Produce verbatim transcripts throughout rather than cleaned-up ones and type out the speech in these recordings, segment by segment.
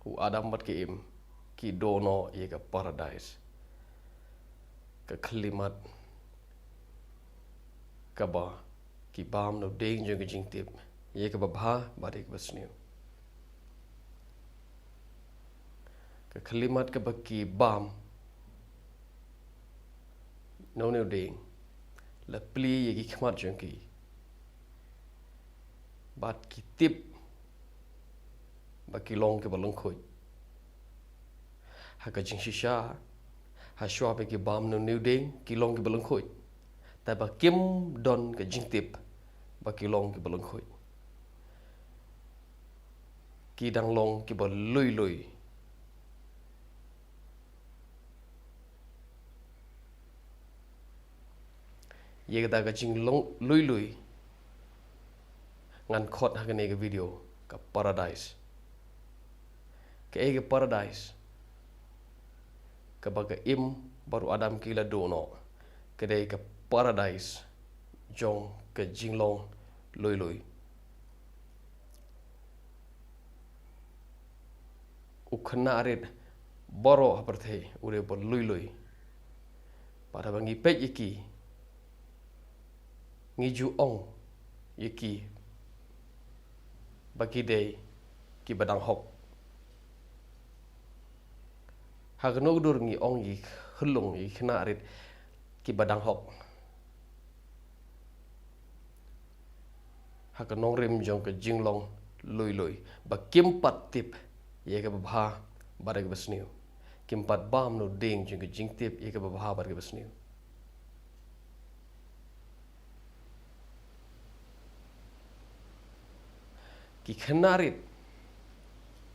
u Adam bad ka Im ki duh noh ïa ka paradais. Ka khyllipmat kaba ki bam na u dieng jong ka jingtip ïa kaba bha bad ïa kaba sniew. Ka khyllipmat kaba ki bam na une u dieng la plie ïa ki khmat jong ki bad ki tip ba ki long kiba lyngkhuid. Ha ka jingshisha, ha shuwa ba ki bam na une u dieng ki long kiba lyngkhuid, tangba kim don ka jingtip ba ki long kiba lyngkhuid. Ki dang long kiba lui lui. Ïa kata ka jinglong lui lui ngan khot ha kane ka video ka paradais. Kaei ka paradais kaba ka Im bad u Adam ki la duh noh? Ka dei ka paradais jong ka jinglong lui lui. U khynnah rit baroh ha pyrthei u dei ba lui lui. Bad haba ngi peit ïa ki, ngi ju ong ïa ki ba ki dei kiba dang hok. Ha kano ka dur ngi ong ïa ki khyllung, ïa ki khynnah rit kiba dang hok? Ha ka nongrim jong ka jinglong lui lui ba kim pat tip ïa kaba bha bad ïa kaba sniew. Kim pat bam na u dieng jong ka jingtip ïa kaba bha bad ïa kaba sniew. Ki khynnah rit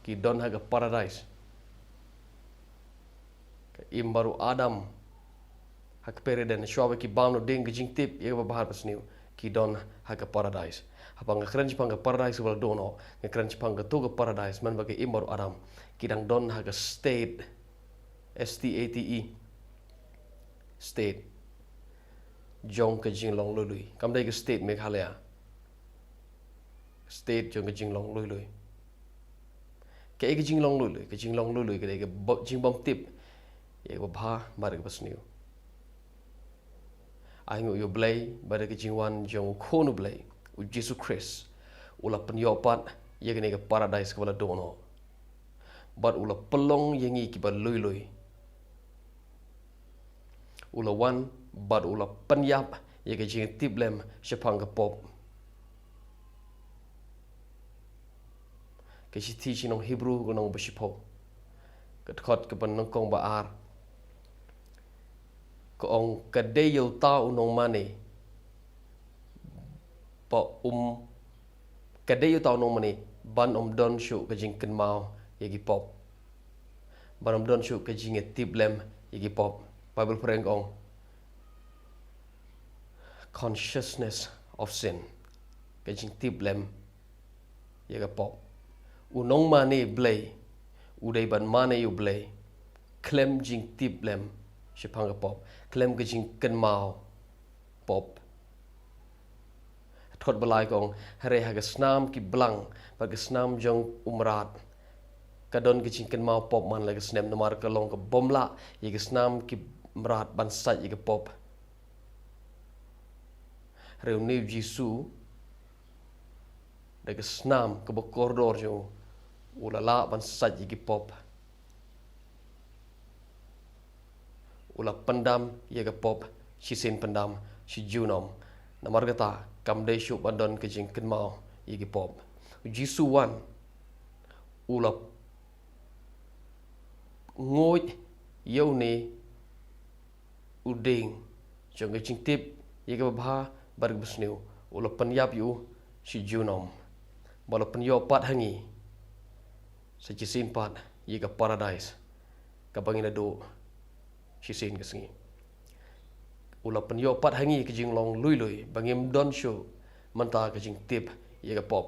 ki don ha ka paradais. Ka Im bad u Adam ha ka Eden, shuwa ba ki bam na u dieng ka jingtip ïa kaba bha bad sniew, ki don ha ka paradais. Haba nga kren shaphang ka paradais kaba la duh noh, nga kren shaphang kato ka paradais man ba ka Im bad u Adam ki dang don ha ka state, S T A T E, state jong ka jinglong lui lui. Kam dei ka state Meghalaya, state jong ka jinglong lui lui. Kaei ka jinglong lui lui? Ka jinglong lui lui ka dei ka ba-, jingbymtip ïa kaba bha bad ïa kaba sniew. Ai nguh ïa U Blei ba da ka jingwan jong U Khun U Blei, U Jisu Khrist, u la pynïoh pat ïa kane ka paradais kaba la duh noh. Bad u la pynlong ïa ngi kiba lui lui. U la wan bad u la pynïap ïa ka jingtiplem shaphang ka pop. Ka shithi sha ki nong Hebru ka lynnong ba shiphew, ka dkhot kaba nyngkong ba ar, ka ong, ka dei ïa uta u nongmane ba um, ka dei ïa uta u nongmane ban ym don shuh ka jingkynmaw ïa ki pop, ban ym don shuh ka jingïatiplem ïa ki pop. Baibl phareng ka ong, consciousness of sin, ka jingtiplem ïa ka pop. U nongmane Blei, u dei ban mane ïa U Blei khlem jingtiplem shaphang ka pop, khlem ka jingkynmaw pop. Dkhot ba lai ka ong, hynrei ha ka snam ki blang bad ka snam jong u mrad ka don ka jingkynmaw pop man la ka snem, namar ka long ka bym lah ïa ka snam ki mrad ban sait ïa ka pop. Hynrei une U Jisu, da ka snam kaba kordor jong u, u la lah ban sait ïa ki pop. U la pyndam ïa ka pop shisien pyndam shi junom. Namar kata kam dei shuh ban don ka jingkynmaw ïa ki pop. U Jisu wan, u la nguid ïa une u dieng jong ka jingtip ïa kaba bha bad kaba sniew, u la pynïap ïa u shi junom, ba la pynïoh pat ha ngi sa shisien pat ïa ka paradais kaba ngi la duh shisien ka sngi. U la pynïoh pat ha ngi ka jinglong lui lui ba ngim don shuh mynta ka jingtip ïa ka pop.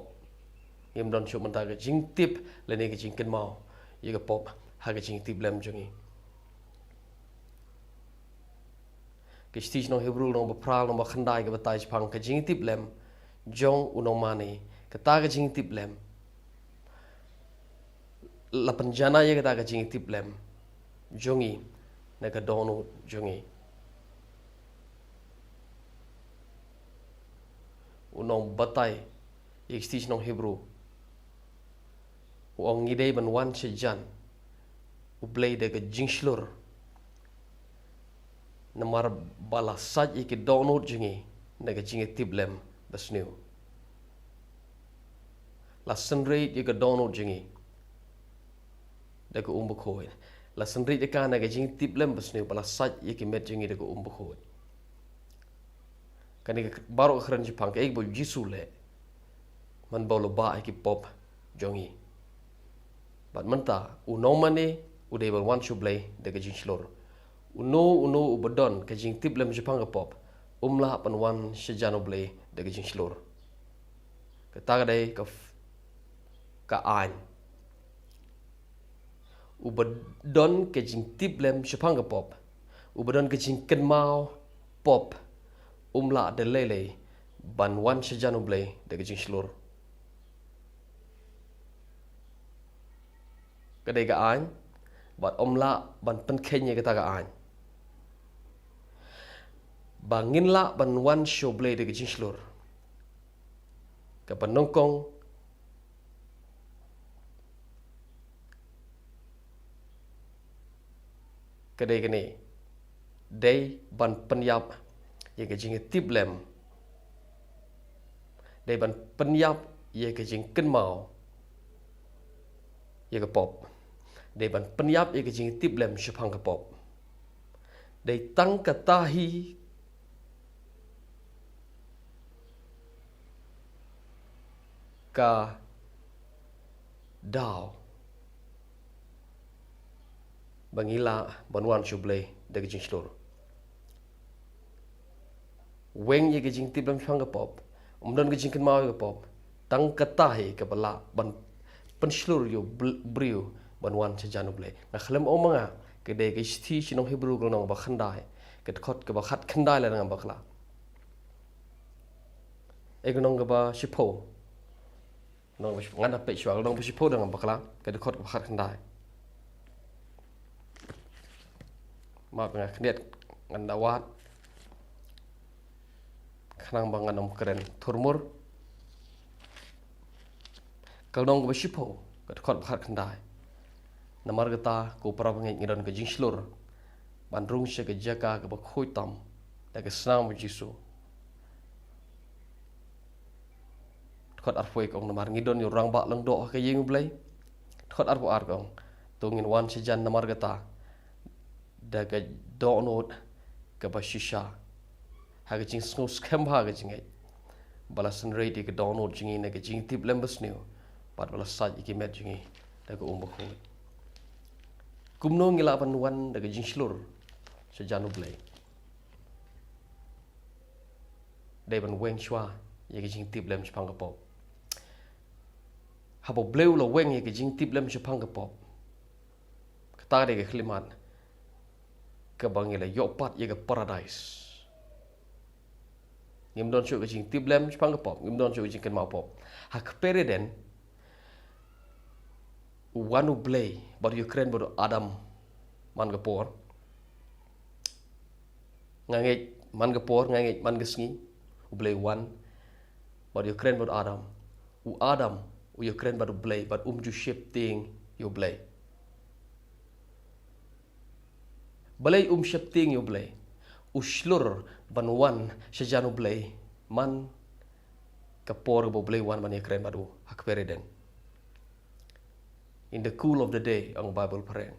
Ngim don shuh mynta ka jingtip lane ka jingkynmaw ïa ka pop ha ka jingtiplem jong ngi. Ka shithi sha ki nong Hebru lynnong ba phra, lynnong ba khyndai ka batai shaphang ka jingtiplem jong u nongmane. Kata ka jingtiplem la pynjanai ïa kata ka jingtiplem jong ngi na ka dohnud jong ngi. U nongbatai ïa ki shithi sha ki nong Hebru u ong ngi dei ban wan sha jan U Blei da ka jingshlur, namar ba la sait ïa ki dohnud jong ngi na ka jingtiplem basniew. La synried ïa ka dohnud jong ngi da ka um bakhuid. La synried ïa ka na ka jingtiplem basniew, ba la sait ïa ki met jong ngi da ka um bakhuid. Kane ka baroh ka kren shaphang kaei ba U Jisu u leh man ba u la bah ïa ki pop jong ngi. Bad mynta u nongmane u dei ban wan sha U Blei da ka jingshlur. Uno uno uba don ka jingtiplem shaphang ka pop um lah ban wan sha jan U Blei da ka jingshlur. Kata ka dei ka f-, ka aiñ. Uba don ka jingtiplem shaphang ka pop, uba don ka jingkynmaw pop, um lah da lei lei ban wan sha jan U Blei da ka jingshlur. Ka dei ka aiñ, bad um lah ban pynkheiñ ïa kata ka aiñ. Ba ngin lah ban wan sha U Blei da ka jingshlur, kaba nyngkong ka dei kane, dei ban pynïap ïa ka jingtiplem, dei ban pynïap ïa ka jingkynmaw ïa ka pop, dei ban pynïap ïa ka jingtiplem shaphang ka pop. Dei tang kata hi ka daw ba ngi lah ban wan sha U Blei da ka jingshlur. Weng ïa ka jingtiplem shaphang ka pop, um don ka jingkynmaw ïa ka pop, tang kata hi kaba lah ban pynshlur ïa u bl-, briew ban wan sha jan U Blei. Nga khlem ong ma nga, ka dei ka shithi sha ki nong Hebru ka lynnong ba khyndai, ka dkhot kaba khatkhyndai lada ngam bakla. Eh, ka lynnong kaba shiphew. Lynnong ba shiphew, ngan da peit shuwa, lynnong ba shiphew lada ngam bakla, ka dkhot kaba khatkhyndai. Map nga khyndiat, ngan da wad. Khnang ba ngan ym kren thurmur. Ka lynnong kaba shiphew, ka dkhot ba khatkhyndai. Namar kata, ko para bangeit, ngi don ka jingshlur ban rung sha ka jaka kaba khuid tam da ka snam U Jisu. Dkhot arphew ka ong, namar ngi don ïa u rangbah lyngdoh ha ka ïing U Blei. Dkhot arphew ar ka ong, to ngin wan sha jan namar kata da ka dohnud kaba shisha, ha ka jingsngewskhem bha ha ka jingngeit, ba la synried ïa ka dohnud jong ngi na ka jingtiplem basniew, bad ba la sait ïa ki met jong ngi da ka um bakhuid. Kumno ngi lah ban wan da ka jingshlur sha jan U Blei? Dei ban weng shuwa ïa ka jingtiplem shaphang ka pop. Haba U Blei u la weng ïa ka jingtiplem shaphang ka pop, kata dei ka khyllipmat kaba ngi la ïoh pat ïa ka paradais. Ngim don shuh ka jingtiplem shaphang ka pop, ngim don shuh ka jingkynmaw pop. Ha kper Eden, u wan U Blei bad u ïakren bad u Adam man ka por. Nga ngeit man ka por, nga ngeit man ka sngi, U Blei u wan bad u ïakren bad u Adam. U Adam u ïakren bad U Blei, bad um ju sheptieng ïa U Blei. Balei um sheptieng ïa U Blei? U shlur ban wan sha jan U Blei man ka por ba U Blei u wan ban ïakren bad u ha kper Eden. In the cool of the day, ong Baibl phareng.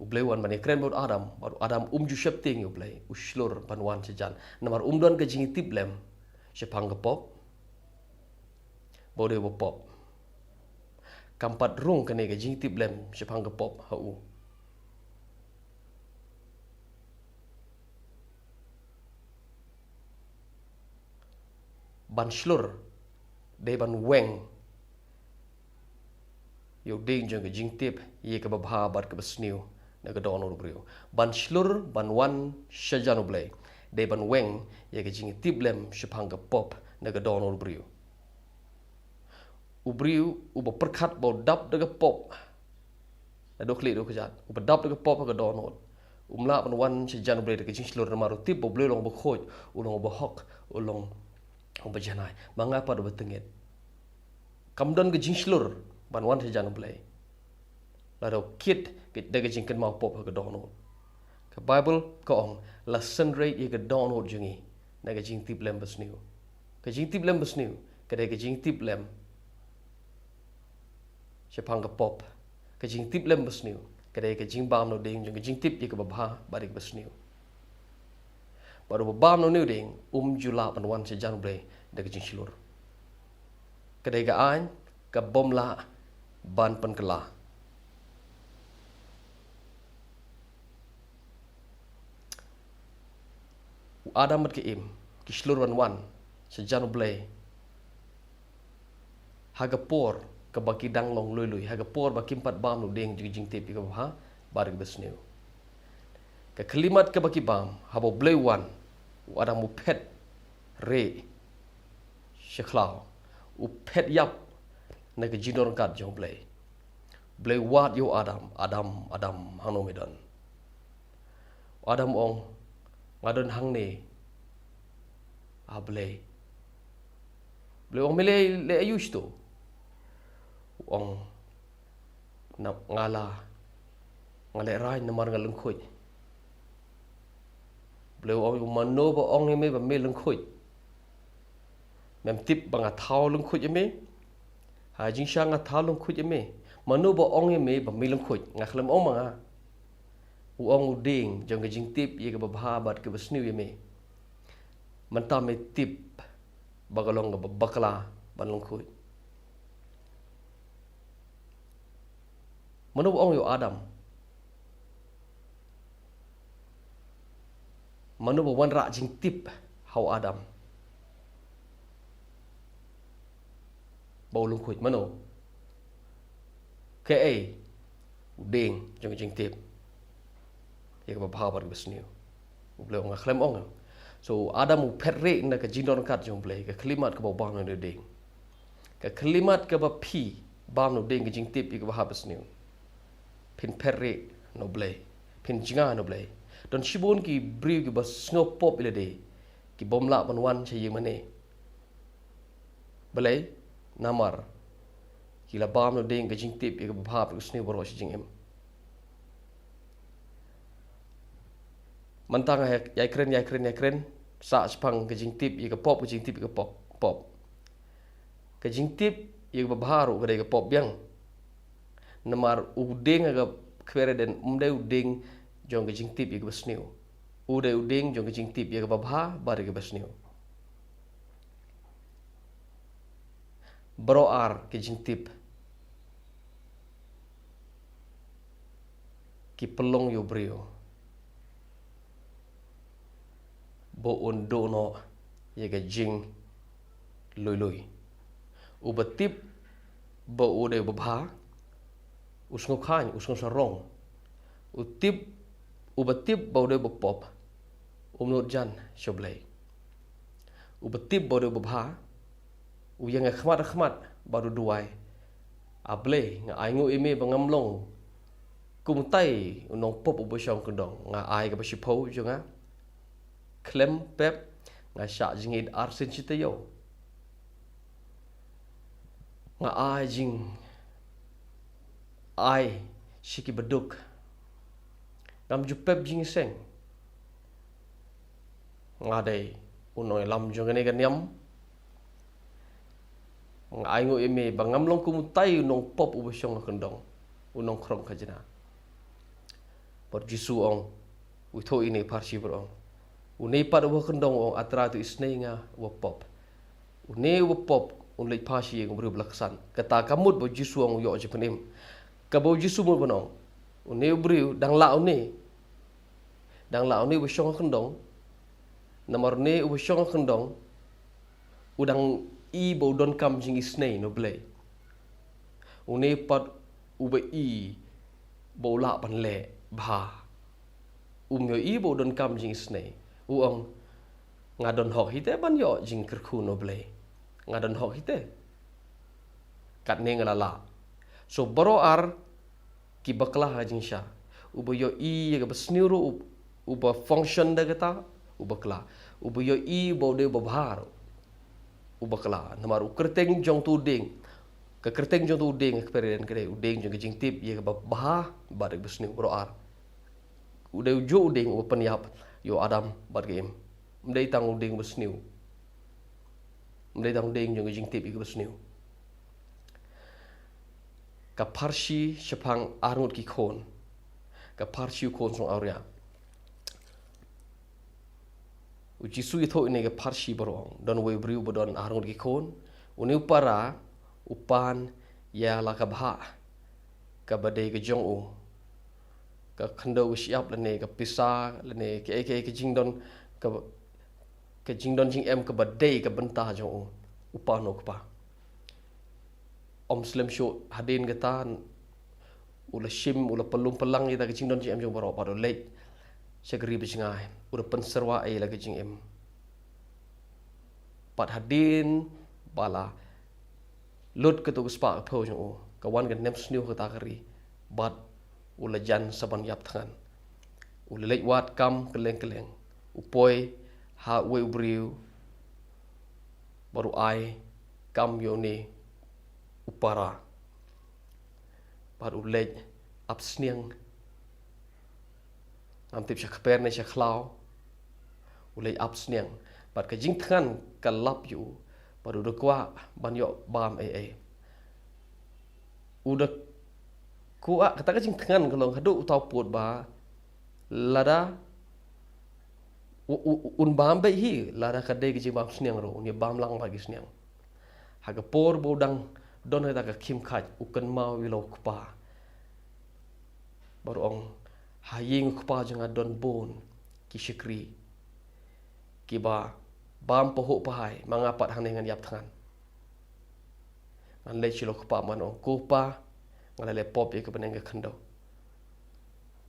U Blei u wan ban ïakren bad u Adam, bad u Adam um ju sheptieng ïa U Blei, u shlur ban wan sha jan. Namar um don ka jingtiplem shaphang ka pop, ba u dei uba pop. Kam pat rung kane ka jingtiplem shaphang ka pop ha u. Ban shlur dei ban weng ïa u dieng jong ka jingtip ïa kaba bha bad kaba sniew na ka dohnud u briew. Ban shlur ban wan sha jan U Blei dei ban weng ïa ka jingtiplem shaphang ka pop na ka dohnud u briew. U briew uba pyrkhat ba u dap da ka pop, naduh khlieh haduh kjat, uba dap da ka pop ha ka dohnud, um lah ban wan sha jan U Blei da ka jingshlur, namar u tip ba U Blei u long uba khuid, u long uba hok, u long uba janai. Ma nga pat uba tyngeh, kam don ka jingshlur ban wan sha jan U Blei lada u kit da ka jingkynmaw pop ha ka dohnud. Ka Baibl ka ong, la synreit ïa ka dohnud jong ngi na ka jingtip lem basniew. Ka jingtip lem basniew ka dei ka jingtip lem shaphang ka pop. Ka jingtip lem basniew ka dei ka jingbam na u dieng jong ka jingtip ïa kaba bha bad ïa kaba sniew. Bad uba bam na une u dieng um ju lah ban wan sha jan U Blei da ka jingshlur. Ka dei ka aiñ kabym lah ban pynkylla. U Adam bad ka Im ki shlur ban wan sha jan U Blei ha ka por kaba ki dang long lui lui, ha ka por ba kim pat bam na u dieng jong ka jingtip ïa kaba bha bad ïa kaba sniew. Ka khyllipmat kaba ki bam, haba U Blei u wan, u Adam u phet rieh sha khlaw, u phet ïap na ka jingdon ryngkat jong U Blei. U Blei u wad ïa u Adam, "Adam, Adam, hangno me don?" U Adam u ong, "Nga don hangne, A Blei." U Blei u ong, "Me leh, leh aïu shato?" U ong, "Na, nga la, nga lehraiñ namar nga lyngkhuid." U Blei u ong, "Mano ba ong ïa me ba me lyngkhuid? Mem tip ba nga thaw lyngkhuid ïa me? Ha jingshisha nga thaw lyngkhuid ïa me. Mano ba ong ïa me ba me lyngkhuid? Nga khlem ong ma nga." U ong, "U dieng jong ka jingtip ïa kaba bha bad kaba sniew ïa me. Mynta me tip ba ka long kaba bakla ban lyngkhuid." Mano ba ong ïa u Adam? Mano ba wanrah jingtip ha u Adam ba u lyngkhuid? Mano? Kaei? U dieng jong ka jingtip ïa kaba bha bad kaba sniew. U Blei u ong, "Nga khlem ong." So u Adam u phet rieh na ka jingdon ryngkat jong U Blei, ka khyllipmat kaba u bam na u dieng. Ka khyllipmat kaba phi bam na u dieng ka jingtip ïa kaba bha bad sniew, phin phet rieh na U Blei, phin jngai na U Blei. Don shibun ki briew kiba sngew pop ïa lade, kibym lah ban wan sha ïingmane. Balei? Namar ki la bam na u dieng ka jingtip ïa kaba bha bad ka sniew baroh shi jingim. Mynta nga ïai kren, ïai kren, ïai kren sah shaphang ka jingtip ïa ka pop, ka jingtip ïa ka pop, pop. Ka jingtip ïa kaba bha ruh ka dei ka pop biang. Namar u dieng ha ka khwai Eden um dei u dieng jong ka jingtip ïa kaba sniew. U dei u dieng jong ka jingtip ïa kaba bha bad ïa kaba sniew. Baroh ar ki jingtip ki pynlong ïa u briew ba un duh noh ïa ka jinglui lui. Uba tip ba u dei uba bha, u sngew khlaiñ, u sngew sarong. U tip, uba tip ba u dei uba pop, um nud jan sha U Blei. Uba tip ba u dei uba bha, u ïeng ha khmat ha khmat bad u duwai, "A Blei, nga ainguh ïa me ba ngam long kum utai u nongpop uba shong kyndong. Nga ai kaba shiphew jong nga khlem pep, nga shah jingïeit arsien shi taïew. Nga ai jing, ai sha kiba duk. Ngam ju pep jingïaseng. Nga dei u nongïalam jong kane ka niam. Nga ainguh ïa me ba ngam long kum utai u nongpop uba shong ha kyndong, u nongkhrong khajna." Bad u Jisu u ong, u ïathuh ïa kine ki pharshi bad u ong, "Une pat uba ha kyndong u ong, 'A Trai, to isynei ïa nga uba pop.'" Une uba pop un leit phai sha ïing u briew ba la ksan. Kata ka mut ba u Jisu u ong u ïoh jingpynim. Kaba u Jisu mut ban ong, une u briew dang lah une, dang lah une uba shong ha kyndong. Namar une uba shong ha kyndong u dang i ba u donkam jingisynei na U Blei. Une pat uba i ba u lah ban leh bha, um ïohi ba u donkam jingisynei. U ong, "Nga don hok hi te ban ïoh jingkyrkhu na U Blei. Nga don hok hi te." Katne nga la lah. So baroh ar ki bakla ha jingshisha. Uba ïohi ïa kaba sniew ruh u-, uba function da kata, u bakla. Uba ïohi ba u dei uba bha ruh, u bakla. Namar u kyrteng jong uto u dieng, ka kyrteng jong uto u dieng, ka kyrteng ka dei u dieng jong ka jingtip ïa kaba bha bad ïa kaba sniew, baroh ar. U dei ujuh u dieng uba pynïap ïa u Adam bad ka Im. Ym dei tang u dieng uba sniew. Ym dei tang u dieng jong ka jingtip ïa kaba sniew. Ka pharshi shaphang arngut ki khun. Ka pharshi u khun song awria. U Jisu ïathuh ïa kane ka pharshi baroh. Don uwei u briew ba don arngut ki khun. Une u para u pan ïa la ka bhah kaba dei ka jong u. Ka khyndew ka shyiap lane ka pisa lane kaei kaei ka jingdon, ka, ka jingdon jingem kaba dei ka bynta jong u. U pan u kpa. Ym slem shuh hadien kata, u la shim, u la pynlum pynlang ïa ka jingdon jingem jong u baroh bad u leit sha ka ri ba jngai. U la pynsyrwa ïa la ka jingim. Bad hadien ba la lut kato ka spah ka phew jong u, ka wan ka nemsniew ha kata ka ri, bad u la jan sa ban ïap thngan. U la leit wad kam kylleng kylleng. U poi ha uwei u briew bad u ai kam ïa une u para. Bad u leit ap sniang. Ngam tip sha kper ne sha khlaw. U leit ap sniang. Bad ka jingthngan ka lap ïa u. Bad u da kwah ban ïoh bam ei ei. U da kwah, kata ka jingthngan ka long haduh uta u pud ba lada u, u, u, un bam beit hi, lada ka dei ka jingbam sniang ruh, un ïa bam lang bad ki sniang. Ha ka por ba u dang don ha kata ka khim khait, u kynmaw ïa la u kpa. Bad u ong, ha ïing u kpa jong nga don bun ki shakri kiba bam pahuh pahai, ma nga pat hangne ngan ïap thngan. Ngan leit sha la u kpa bad ong, ko pa, nga la leh pop ïa ka bneng ka khyndew.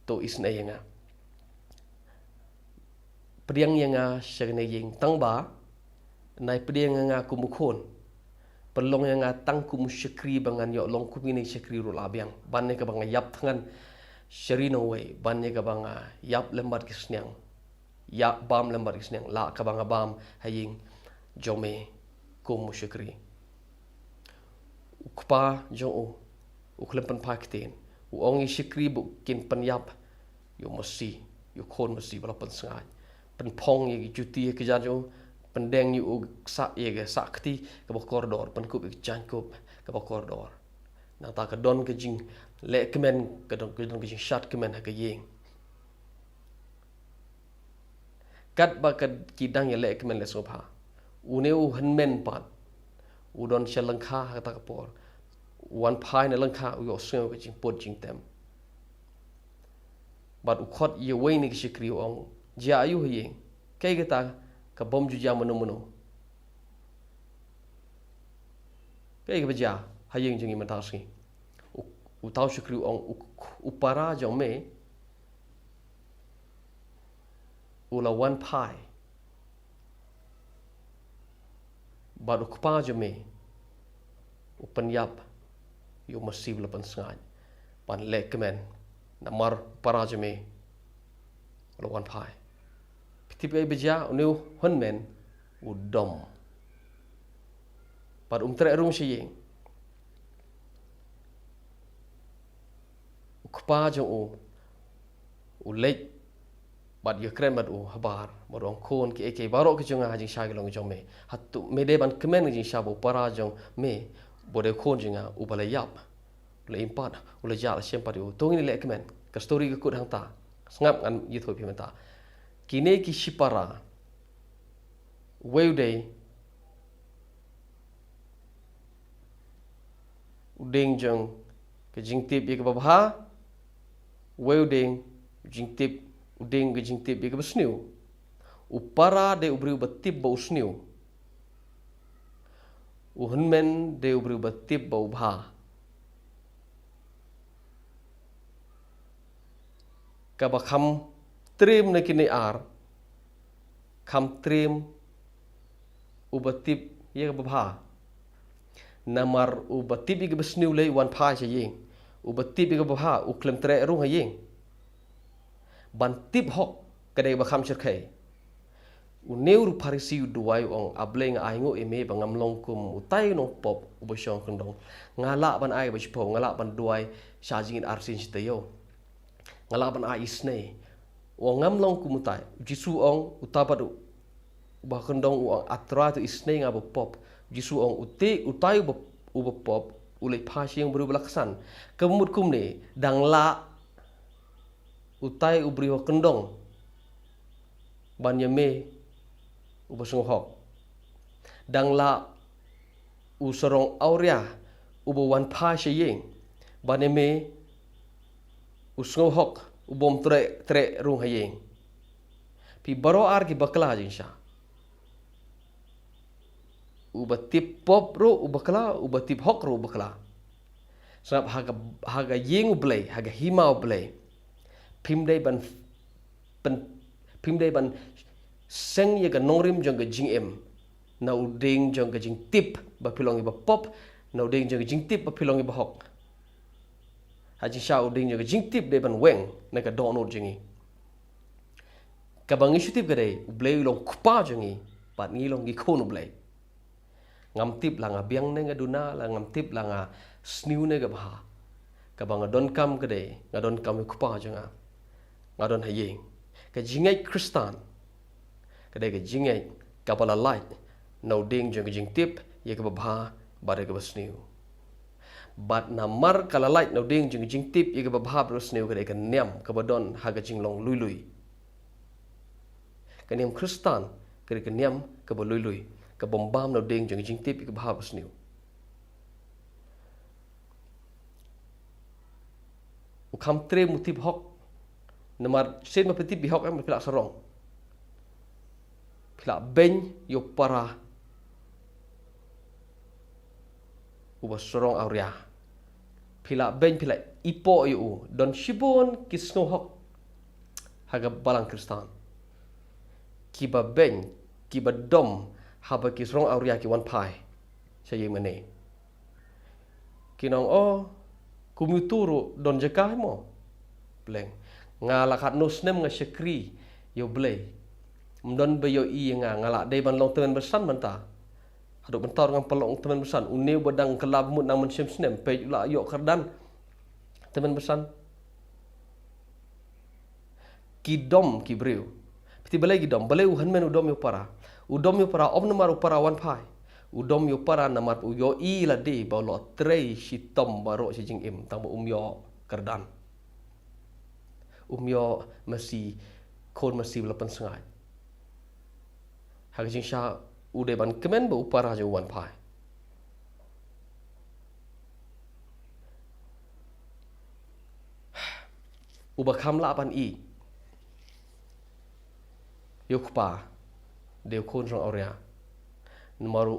To isynei ïa nga. Pdiang ïa nga sha kane ka ïing, tang ba nai pdiang ïa nga kum u khun. Pynlong ïa nga tang kum u shakri ba ngan ïoh long kum kine ki shakri ruh la biang. Ban ïa kaba nga ïap thngan sha ri nongwei, ban ïa kaba nga ïap lem bad ki sniang. Ïa bam lem bad ki sniang, la kaba nga bam ha ïing jong me kum u shakri. U kpa jong u, u khlem pynphai ktien. U ong ïa ki shakri ba kin pynïap ïa u masi, ïa u khun masi ba la pynsngaid. Pynphong ïa ki juti ïa ki jaiñ jong u, pyndeng ïa u sah, ïa ka sah kti kaba kordor, pynkup ïa ka jaiñkup kaba kordor. Nangta ka don ka jingleh kmen, ka don, ka don ka jingshad kmen ha ka ïing. Katba ka, ki dang ïaleh kmen leh sngewbha. Une u hynmen pat, u don sha lyngkha ha kata ka por. U wan phai na lyngkha, u ïohsngew ka jingput jingtem. Bad u khot ïa uwei na ki shakri, u ong, jia aïu ha ïing? Kaei kata kabym ju jia mynno mynno? Kaei kaba jia ha ïing jong ngi mynta ka sngi? U, uta u shakri u ong, u, u para jong me u la wan phai. Bad u kpa jong me u pynïap ïa u masi ba la pynsngaid. Ban leh kmen namar u para jong me u la wan phai. Phi tip kaei ba jia? Une u hynmen u dom. Bad um treh rung sha ïing. U kpa jong u u leit bad ïakren bad u habar, bad u ong, khun, kiei kiei baroh ki jong nga ha jingshai ki long ki jong me. Hato me dei ban kmen ka jingshai ba u para jong me, ba u dei khun jong nga, uba la ïap, u la im pat, u la jah, la shem pat ïa u? To ngin ïaleh kmen. Ka story ka kut hangta. Sngap, ngan ïathuh ïa phi mynta. Kine ki shipara, uwei u dei u dieng jong ka jingtip ïa kaba bha, uwei u dieng jingtip, u dieng ka jingtip ïa kaba sniew. U para dei u briew ba tip ba u sniew. U hynmen dei u briew ba tip ba u bha. Kaba kham triem na kine ar, kham triem uba tip ïa kaba bha. Namar uba tip ïa kaba sniew lei u wan phai sha ïing. Uba tip ïa kaba bha u khlem treh rung ha ïing. Ban tip hok ka dei kaba kham shyrkhei. Une u Pharisi u duwai u ong, A Blei, nga ainguh ïa me ba ngam long kum utai u nongpop uba shong kyndong. Nga lah ban ai kaba shiphew, nga lah ban duwai sha jingit arsien shi taïew. Nga lah ban ai isnei. U ong ngam long kum utai. U Jisu u ong, uta pat u, uba kyndong u ong, A Trai, to isnei nga ba pop. U Jisu u ong, ute, utai uba, uba pop u leit phai sha ïing u briew ba la ksan. Ka mut kumne, dang lah utai u briew ha kyndong ban ïa me uba sngewhok. Dang lah u sarong awria uba wan phai sha ïing ban ïa me u sngewhok u bym treh, treh rung ha ïing. Phi baroh ar ki bakla jingshisha. Uba tip pop ruh u bakla, uba tip hok ruh u bakla. Sngap ha ka, ha ka ïing U Blei, ha ka hima U Blei. Phim dei ban, ban, phim dei ban seng ïa ka nongrim jong ka jingim na u dieng jong ka jingtip ba phi long ïa ba pop, na u dieng jong ka jingtip ba phi long ïa ba hok. Ha jingshisha u dieng jong ka jingtip dei ban weng na ka dohnud jong ngi. Kaba ngi shu tip ka dei, U Blei u long Kpa jong ngi, bad ngi long ki khun U Blei. Ngam tip la nga biang ne nga duna, la ngam tip la nga sniew ne nga bha. Kaba nga donkam ka dei, nga donkam ïa u Kpa jong nga. Nga don ha ïing. Ka jingngeit Khristan ka dei ka jingngeit kaba la lait na u dieng jong ka jingtip ïa kaba bha bad ïa kaba sniew. Bad namar ka la lait na u dieng jong ka jingtip ïa kaba bha bad sniew, ka dei ka niam kaba don ha ka jinglong lui lui. Ka niam Khristan ka dei ka niam kaba lui lui, kabym bam na u dieng jong ka jingtip ïa kaba bha bad sniew. U kham treh u tip hok. Namar shisien ma phi tip ba hok em, phi lah sarong. Phi lah beiñ ïa u para uba sarong awria. Phi lah beiñ, phi lah ipoh ïa u. Don shibun ki sngewhok ha ka balang Khristan kiba beiñ, kiba dom haba ki sarong awria ki wan phai sha ïing mane. Kin ong, "Oh, kum utu ruh don jaka hi mo." Pleng. Nga la katno snem nga shakri ïa U Blei. Ym don ba ïohi ïa nga, nga la dei ban long tymmen basan mynta. Haduh mynta ruh ngam pat long tymmen basan. Une uba dang kylla bamut nang mynshem snem, peit u la ïoh kyrdan tymmen basan. Ki dom ki briew. Phi tip balei ki dom? Balei u hynmen u dom ïa u para? U dom ïa u para ym namar u para wan phai. U dom ïa u para namar u ïohi lade ba u la trei shitom baroh shi jingim tang ba um ïoh kyrdan. Um ïoh masi, khun masi ba la pynsngaid. Ha ka jingshisha u dei ban kmen ba u para jong u wan phai. Uba kham lah ban ïeit ïa u kpa dei u khun sarong awria. Namar u,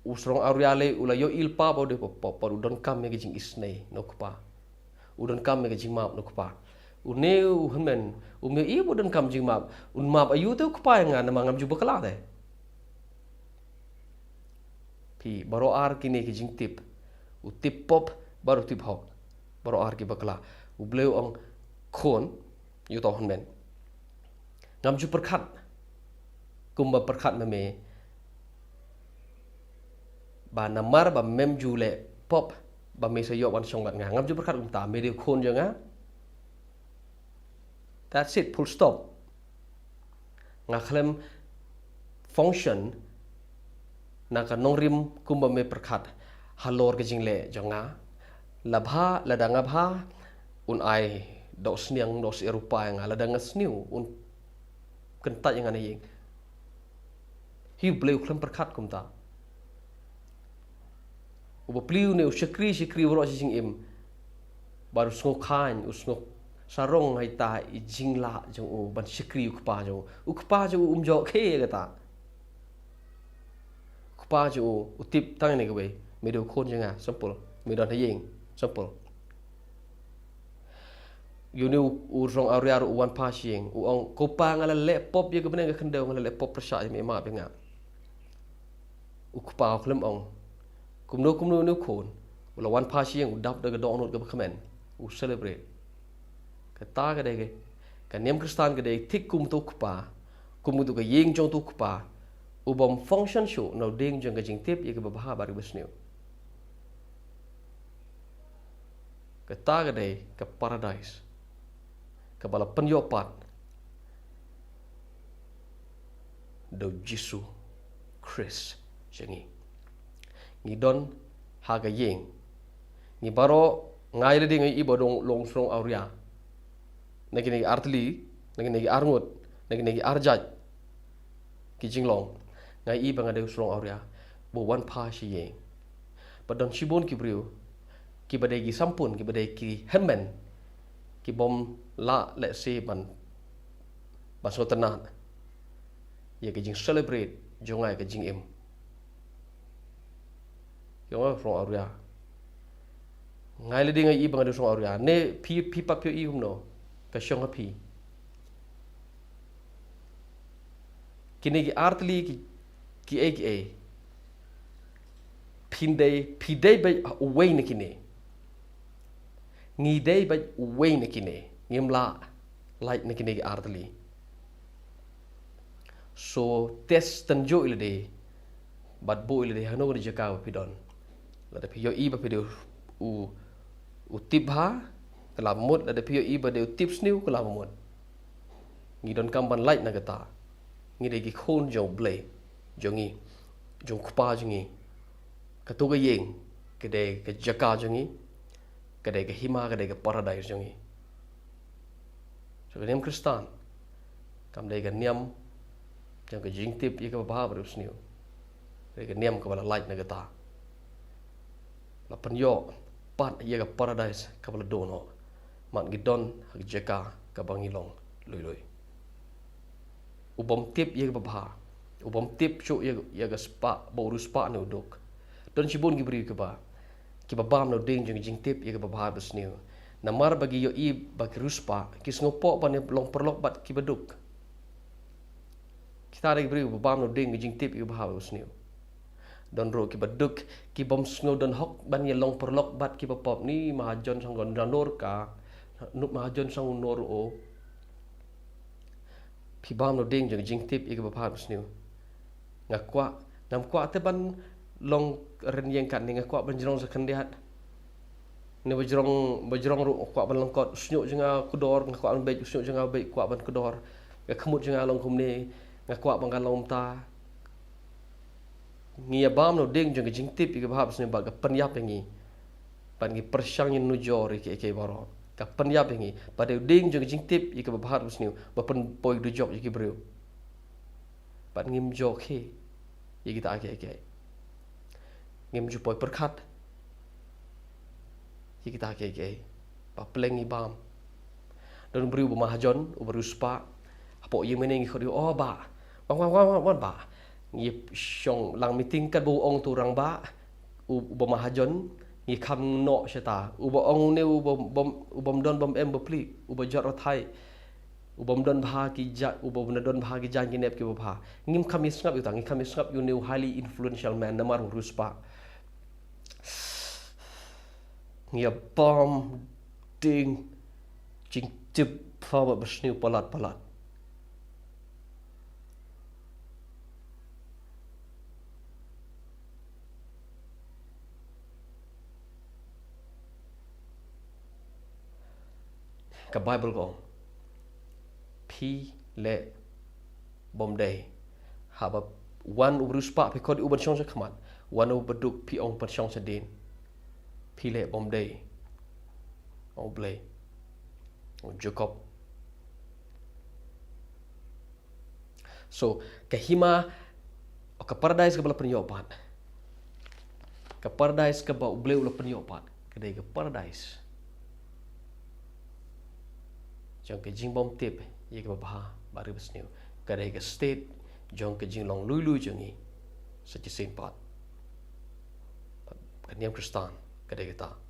u sarong awria lei u la ïohi lypa ba u dei u pop, pop, pop, u donkam ïa ka jingisnei na u kpa. U donkam ïa ka jingmap na u kpa. Une u hynmen um ïohi ba u donkam jingmap. Un map aïu te u kpa ïa nga namar ngam ju bakla te. Phi, baroh ar kine ki jingtip. U tip pop bad u tip hok. Baroh ar ki bakla. U Blei u ong, khun, ïa uto u hynmen, ngam ju pyrkhat kumba pyrkhat ma me, ba namar ba mem ju leh pop ba me sa ïoh ban shong bad nga. Ngam ju pyrkhat kumta, me dei u khun jong nga. That's it, full stop. Nga khlem function na ka nongrim kumba me pyrkhat halor ka jingleh jong nga. La bha, lada nga bha, un ai dohsniang, dohsyiar u pa ïa nga, lada nga sniew, un kyntait ïa nga na ïing. Hi u Blei u khlem pyrkhat kumta. U bapli une u shakri, shakri baroh shi jingim. Bad u sngewkhlaiñ, u sngewsarong ha ita i jinglah jong u ban shakri u kpa jong u. U kpa jong u um ju khie ïa kata. U kpa jong u u tip tang ïa kane kawei. Me dei u khun jong nga, simple. Me don ha ïing, simple. Ïa une u, u sarong awria ruh u wan phai sha ïing. U ong, ko pa, nga la leh pop ïa ka bneng ka khyndew, nga la leh pop pyrshah ïa me, map ïa nga. U kpa u khlem ong, Kumno kumno une u khun u la wan phai sha ïing, u dap da ka dohnud kaba kmen, u celebrate. Kata ka dei ka, ka niam Khristan ka dei thik kum uto u kpa, kum uto ka ïing jong uto u kpa, u bym function shuh na u dieng jong ka jingtip ïa kaba bha bad kaba sniew. Kata ka dei ka paradise kaba la pynïoh pat da u Jisu Khrist sha ngi. Ngi don ha ka ïing. Ngi baroh, nga ïa lade nga ïohi ba don long shnong awria. Na kine ki artylli, na kine ki arngut, na kine ki arjait ki jinglong. Nga ïohi ba nga dei u shnong awria ba wan phai sha ïing. Ba don shibun ki briew kiba dei ki sampun, kiba dei ki hynmen, ki bym lah lehse ban, ban sngewtynnat ïa ka jing celebrate jong nga ïa ka jingim. Jong nga u shnong awria. Nga ïa lade nga ïohi ba nga dei u shnong awria. Ne phi, phi pat phi ïohi kumno? Ka shong ha phi. Kine ki artylli ki, kiei kiei. Phin dei, phi dei beit uwei na kine. Ngi dei beit uwei na kine. Ngim lah lait na kine ki artylli. So, test tynjuh ïa lade bad buh ïa lade hangno ka jaka ba phi don. Lada phi ïohi ba phi dei u, u tip bha, ka lah mut, lada phi ïohi ba dei u tip sniew, ka lah mut. Ngi donkam ban lait na kata. Ngi dei ki khun jong U Blei jong ngi, jong U Kpa jong ngi. Kato ka ïing ka dei ka jaka jong ngi, ka dei ka hima, ka dei ka paradise jong ngi. So ka niam Khristan kam dei ka niam jong ka jingtip ïa kaba bha bad kaba sniew. Ka dei ka niam kaba la lait na kata. La pynïoh pat ïa ka paradise kaba la duh noh. Mat ngi don ha ka jaka kaba ngi long lui lui. U bym tip ïa kaba bha, u bym tip shuh ïa, ïa ka spah, ba u riewspah ne u duk. Don shibun ki briew kiba, kiba bam na u dieng jong ka jingtip ïa kaba bha bad sniew. Namar ba ki ïohi ba ki riewspah ki sngewpoh ban ïa long paralok bad kiba duk. Kita dei ki briew ba bam na u dieng ka jingtip ïa kaba bha bad sniew. Don ruh kiba duk, ki bym sngew don hok ban ïa long paralok bad kiba pop, ni mahajon shang gon ranur ka, nu mahajon shang u nur o. Phi bam na u dieng jong ka jingtip ïa kaba bha bad sniew. Nga kwah, ngam kwah te ban long rynïeng katne, nga kwah ban jrong sa khyndiat. Ne ba jrong, ba jrong ruh kwah ban lyngkot, u shñiuh jong nga kdor, nga kwah ban beit, u shñiuh jong nga beit, kwah ban kdor. Ka khmut jong nga long kumne, nga kwah ban ka long kumta. Ngi ïa bam na u dieng jong ka jingtip ïa kaba bha bad sniew bad ka pynïap ïa ngi. Bad ngi pyrshang ïa nujor ïa kiei kiei baroh. Ka pynïap ïa ngi. Bad u dieng jong ka jingtip ïa kaba bha bad sniew ba pynpoi dujok ïa ki briew. Bad ngim ju khie ïa kita kiei kiei. Ngim ju poi pyrkhat ïa kita kiei kiei. Ba pleng ngi bam. Don u briew uba mahajon, uba riewspah. Hapoh ïing mane ngi khot ïa u, "Oh bah, wan, wan, wan, wan, wan bah. Ngi shong lang meeting," katba u ong uto u rangbah, u, uba mahajon, "Ngi kham noh shata." Uba ong une uba, bym, u bym don bym em bapli, uba jot rathai, u bym don bha ki ja-, u bym don bha ki jaiñ ki nep kiba bha. Ngim kham ïa sngap ïa uta, ngi kham ïa sngap ïa une u highly influential man namar u riewspah. Ngi ïa bam dieng jingtip bha bad sniew palat palat. Ka Baibl ka ong, phi leh bym dei. Haba wan u riewspah phi khot ïa u ban shong sha khmat, wan u baduk phi ong ban shong sha dien. Phi leh bym dei. Ong U Blei, ong u Jakob. So ka hima, ka paradise kaba la pynïoh pat, ka paradise kaba U Blei u la pynïoh pat, ka dei ka paradise jong ka jingbymtip ïa kaba bha bad kaba sniew. Ka dei ka state jong ka jinglong lui lui jong ngi sa shisien pat. Ka niam Khristan ka dei kata.